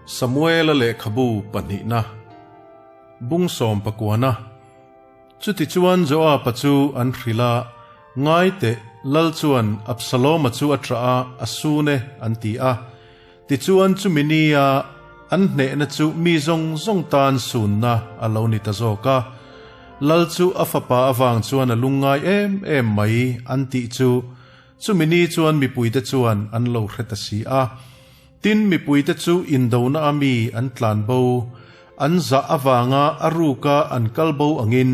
Samuela lehkhabu pahnihna bung sawm pakuana. Chutichuan Joaba chu an hrilh a, Ngai teh, lal chuan Absaloma chu a ṭah a, a sun e, an ti a. Tichuan chumi nia an hnehna chu mi zawng zawng tan sunna a lo ni ta zawk a. Lal chu a fapa avang chuan a lungngai em em mai an tih chu chumi ni chuan mipuite chuan an lo hre ta si a. Tin, mipuite chu indona a mi an tlan bo, an zah avanga a ruka an kal bo angin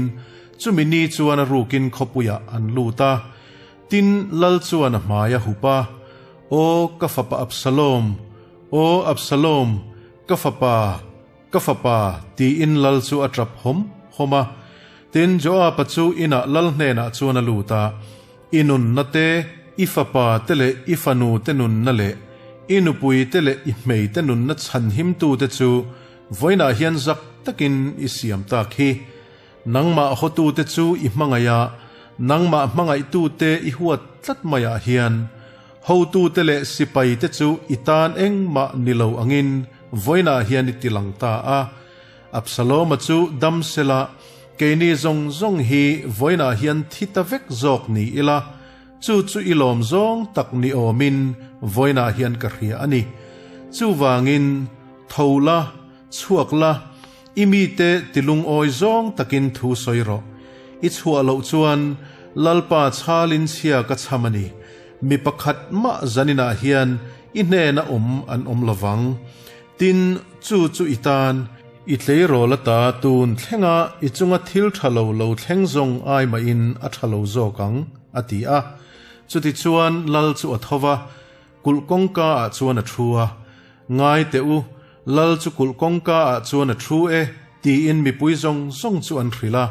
chumi ni chuan a rukin khawpuiah an lut a. Tin, lal chuan a hmai a hup a, Aw ka fapa Absalom, aw Absalom, ka fapa, ka fapa, tiin lal chu a tap hawm hawm a. Tin, Joaba chu inah lal hnenah chuan a lut a, I nunna te, i fapa te leh i fanu te nunna leh i nupui te leh i hmei te nunna chhanhimtu te chu vawiinah hian zak takin i siam tak hi. Nangmah hawtute chu i hmangaih a, nangmah hmangaihtute i huat tlat maiah hian hotute leh sipaite chu i tan engmah ni lo angin vawiinah hian i tilang ta a. Absaloma chu dam sela, keini zawng zawng hi vawiinah hian thi ta vek zawk ni ila, chu chu i lawm zawng tak ni awmin vawiinah hian ka hria a ni. Chuvangin, tho la, chhuak la, I mite ti lungawi zawng takin thu sawi rawh. I chhuah loh chuan Lalpa chhalin chhia ka chham a ni. Mi pakhat mah zaninah hian i hnena awm an awm lo vang. Tin, chu chu i tan, i tleirawl ata tun thlenga i chunga thil tha lo lo thleng zawng ai mahin a tha lo zawk ang, a ti a. Chutichuan Lal chu a tho va, Kulh kawngka ah chuan a thu a, Ngai teh u, Lal chu kulh kawngka ah chuan a thu e, tiin mipui zawng zawng chu an hrilh a.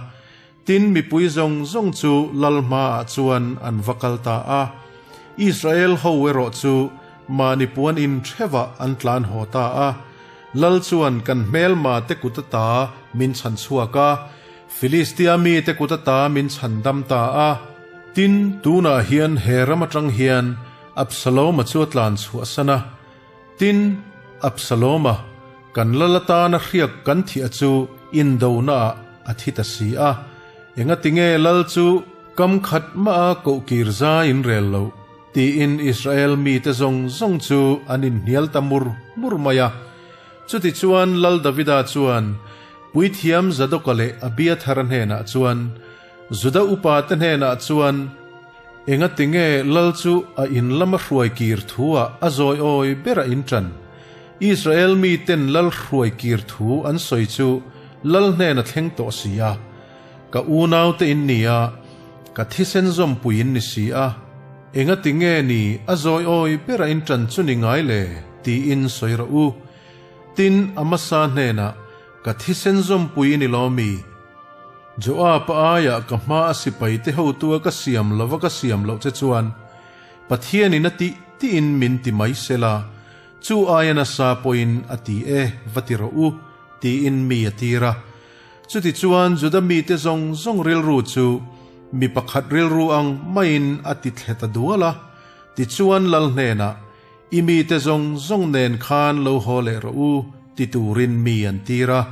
Tin, mipui zawng zawng chu Lal hma ah chuan an va kal ta a. Israel ho erawh chu mahni puan in hrevah an tlan haw ta a. Lal chuan kan hmelma te kut ata min chhan chhuak a, Filistia mite kut ata min chhan dam ta a. Tin, tunah hian he ram atang hian Absaloma chu a tlan chhuah san a. Tin, Absaloma, kan lal atana hriak kan thiah chu indonaah a thi ta si a. Engatinge lal chu kam khat mah a koh kir zai in rel loh? tiin Israel mite zawng zawng chu an inhnial ta mur mur mai a. Chutichuan Lal Davida chuan Puithiam Zadoka leh Abiathara hnenah chuan, Juda upate hnenah chuan, Engatinge lal chu a in lama hruai kir thu ah a zawi awi ber a in ṭan? Israel miten lal hruai kir thu an sawi chu lal hnen a thleng tawh si a. Ka unaute in ni a, ka thisen zawmpui in ni si a. Engatinge ni a zawi awi ber a in ṭan chu ni ngai le? tiin sawi rawh u. Tin, Amasa hnenah, Ka thisen zawmpui i ni lo mi? Joab aiah ka hma a sipai te hotu a ka siam lova ka siam loh che chuan Pathianin a tih tiin min ti mai sela, chu aia nasa pawhin a ti e, va ti rawh u, tiin mi a tir a. Chutichuan Juda mite zawng zawng rilru chu mi pakhat rilru ang maiin a ti thle ta dual a, tichuan lal hnenah, I mite zawng zawng nen khan lo haw leh rawh u, ti turin mi an tir a.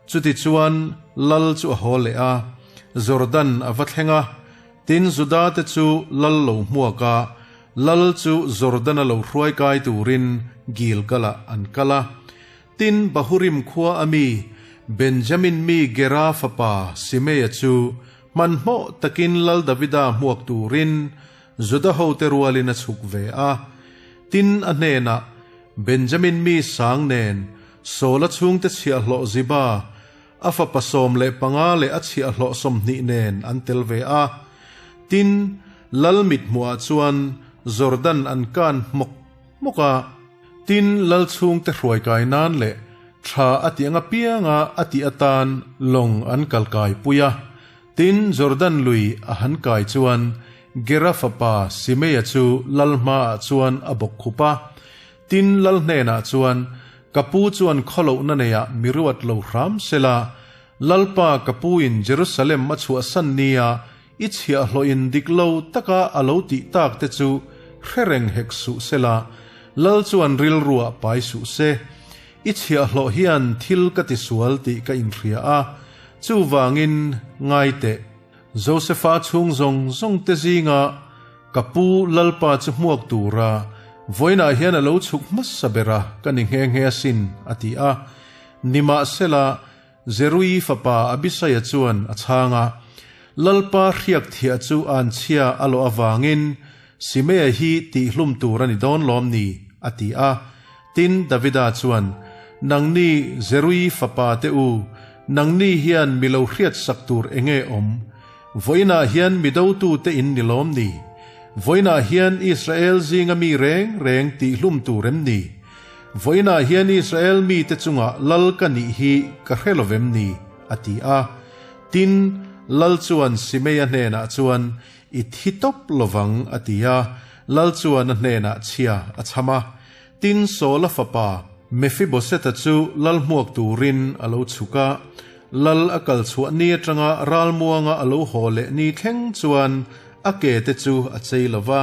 Chutichuan lal chu a haw leh a, Jordan a va thleng a, tin Juda te chu lal lo hmuak a, lal chu Jordan-a lo hruai kai turin Gilgal-ah an kal a. Tin Bahurim khua a mi, Benjamin mi Gera fapa Simeia chu hmanhmawh takin Lal Davida hmuak turin Juda hote rualin a chhuk ve a. Tin a hnenah, Benjamin mi sang nen Saula chhungte chhiahhlawh Ziba, a fapa 15 leh a chhiahhlawh 20 nen an tel ve a. Tin, lal mithmuhah chuan Jordan an kan hmawk hmawk a. Tin, lal chhungte hruai kai nan leh tha a tih ang apianga a tih atan lawng an kal kai pui a. Tin, Jordan lui a han kai chuan Gera fapa Simeia chu lal hmaah chuan a bawk khup a. Tin, lal hnenah chuan, Ka pu chuan khawlohna neiah mi ruat lo hram sela, Lalpa ka puin Jerusalem a chhuahsan nia i chhiahhlawhin dik lo taka a lo tih tak te chu hre reng hek suh sela, lal chuan rilruah pai suh se. I chhiahhlawh hian thil ka tisual tih ka inhria a, chuvangin ngai teh. Josefa chhung zawng zawng te zinga ka pu Lalpa chu hmuak tura vawiinah hian a lo chhuk hmasa ber a ka ni nghe nghe asin, a ti a. Nimahsela, Zeruii fapa Abisaia chuan a chhang a, Lalpa hriak thiah chu anchhia a lawh avangin Simea hi tihhlum tur a ni dawn lawm ni? a ti a. Tin, Davida chuan, Nangni Zeruii fapa te u, nangni hian mi lo hriatsak tur eng nge awm? Vawiinah hian mi dotute in ni lawm ni? Vawiinah hian Israel zinga mi reng reng tihhlum tur em ni? Vawiinah hian Israel mite chungah lal ka nih hi ka hre lo vem ni? a ti a. Tin, lal chuan Simeia hnenah chuan, I thi tawp lo vang, a ti a. Lal chuan a hnenah chhia a chham a. Tin, Saula fapa Mefiboseta chu lal hmuak turin a lo chhuk a. Lal a kal chhuah ni atanga ralmuanga a lo haw leh ni thleng chuan a ke te chu a chei lo va,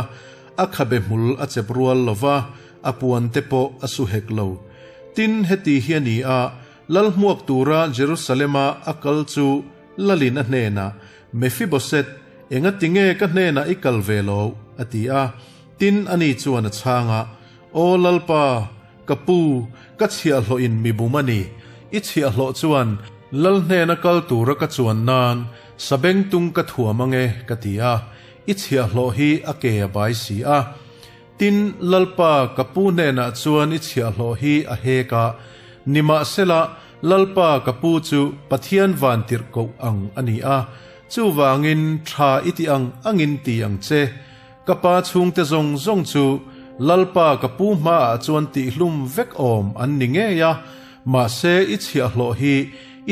a khabe hmul a chep rual lo va, A puan te pawh a su hek lo. Tin, heti hi a ni a, lal hmuak tura Jerusalema a kal chu lalin a hnenah, Mephibosheth, engati nge ka hnenah i kal ve lo? a ti a. Tin, ani chuan a chhang a, Aw Lalpa, ka pu, ka chhiahhlawhin mi bum a ni. I chhiahhlawh chuan lal hnena kal tura ka chuan nan sabengtung ka thuam ange, ka ti a. I chhiahhlawh hi a ke a bai si a. Tin, Lalpa, ka pu hnenah chuan i chhiahhlawh hi a hek a, nimahsela, Lalpa, ka pu chu Pathian van tirh koh ang a ni a, chuvangin tha i ti ang angin ti ang che. Ka pa chhungte zawng zawng chu Lalpa, ka pu hmaah chuan tihhlum vek awm an ni ngei a, mahse i chhiahhlawh hi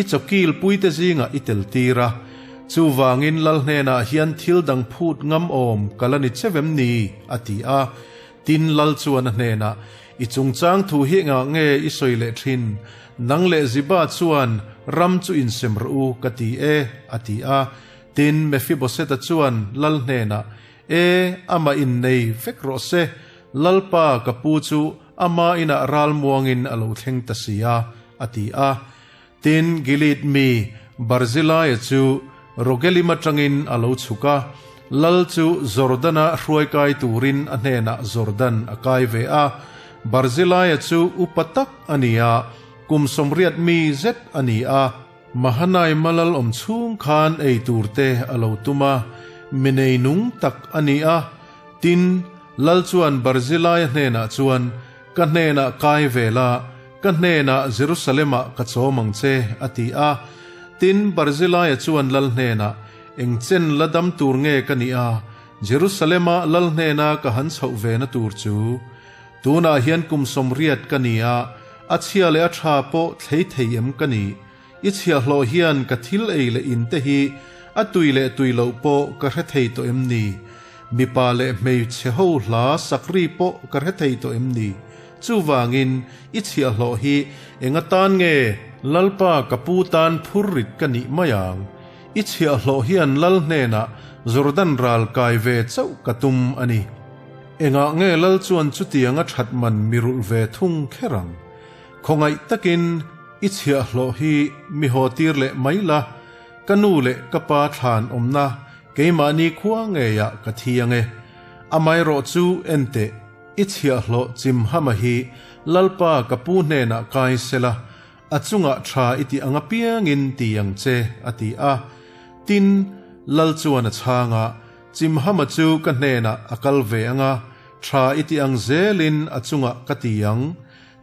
i chawkil puite zingah i tel tir a, chuvangin lal hnenah hian thil dang phut ngam awm ka la ni che vem ni? a ti a. Tin, lal chuan a hnenah, I chungchang thu hi engah nge i sawi leh thin? Nang leh Ziba chuan ram chu insem rawh u, ka ti e, a ti a. Tin, Mefiboseta chuan lal hnenah, E, amah innei vek rawh se, Lalpa ka pu chu ama inah ralmuangin a lo thleng ta si a, a ti a. Tin, Gilead mi Barzilaia chu Rogelim atangin a lo chhuk a, lal chu Jordana hruaikai turin a hnenah Jordan a kai ve a. Barzilaia chu upa tak a ni a, kum 80 mi zet a ni a. Mahanaima lal awm chhung khan ei tur te a lo tum a, mi nei nung tak a ni a. Tin, lal chuan Barzilaia hnenah chuan, Ka hnenah kai ve la, ka hnenah Jerusalem-ah ka chawm ang che, a ti a. Tin, Barzilaia chuan lal hnenah, Eng chen la dam tur nge ka nih a, Jerusalem-a lal hnena ka han chhoh ve na tur chu? Tunah hian kum 80 ka ni a, a chhia leh a tha pawh thlei thei em ka ni. I chhiahhlawh hian ka thil ei leh in te hi a tui leh tui loh pawh ka hre thei tawh em ni? Mipa leh hmeichhe ho hla sakri pawh ka hre thei tawh em ni? Chuvangin i chhiahhlawh hi eng atan nge? Lalpa ka pu tan phurrit ka nih mai ang. I chhiahhlawh hian Lal hnenah Jordan ral kai ve chauh ka tum a ni. Engah nge Lal chuan chutiang a that man mi rulh ve thung kher ang? Khawngaih takin i chhiahhlawh hi mi haw tir leh mai la, ka nu leh ka pa thlan awmna keimahni khua ngeiah ka thi ang e. Amaherawh chu en teh, i chhiahhlawh Chimhama hi Lalpa ka pu hnenah kai sela, a chungah tha i tih ang apiangin ti ang che, a ti a. Tin, Lal chuan a chhang a, Chimhama chu ka hnenah a kal ve ang a, tha i tih ang zelin a chungah ka ti ang.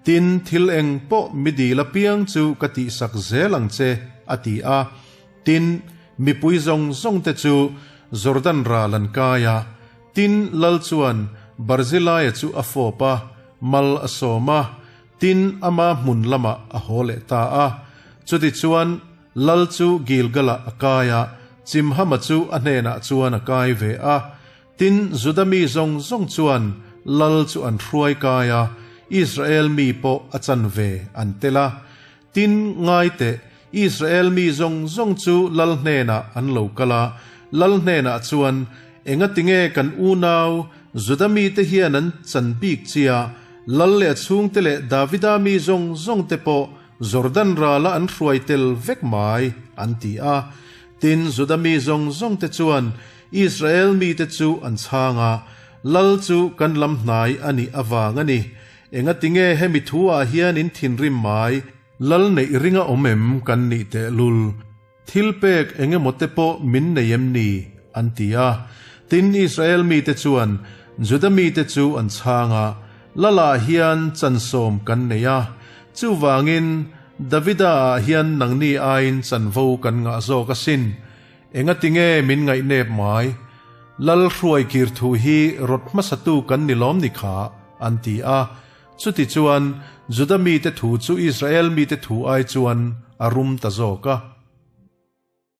Tin, thil eng pawh mi dil apiang chu ka tihsak zel ang che, a ti a. Tin, mipui zawng zawng te chu Jordan ral an kai a. Tin, Lal chuan Barzilaia chu a fawp a, mal a sawm a. Tin, ama hmun lamah a haw leh ta a. Chutichuan, Lal chu Gilgalah a kai a, Chimhama chu a hnenah chuan a kai ve a. Tin, Juda mi zawng zawng chuan lal chu an hruai kai a, Israel mi pawh a chanve an tel a. Tin, ngai teh, Israel mi zawng zawng chu lal hnenah an lo kal a, lal hnenah chuan, Engatinge kan unau Juda mite hian an chan bik chia? Lal leh a chhungte leh Davida mi zawng zawngte pawh Jordan rala an hruai tel vek mai, an ti a. Tin, Juda mi zawng zawngte chuan Israel mite chu an chhang a, Lal chu kan lam hnai a nih avang a ni. Engatinge hemi thu-ah hian in thinrim mai? Lal neih ringa awm em kan nih tehlul? Thil pek eng emaw te pawh min nei em ni? an ti a. Tin, Israel mite chuan Juda mite chu an chhang a, Lalah hian chansawm kan nei a, chuvangin Davida-ah hian nangni aiin chanvo kan ngah zawk asin. Engatinge min ngaihnep mai? Lal hruai kir thu hi rawt hmasatu kan ni lawm ni kha? an ti a. Chutichuan, Juda mite thu chu Israel mite thu ai chuan a rum ta zawk a.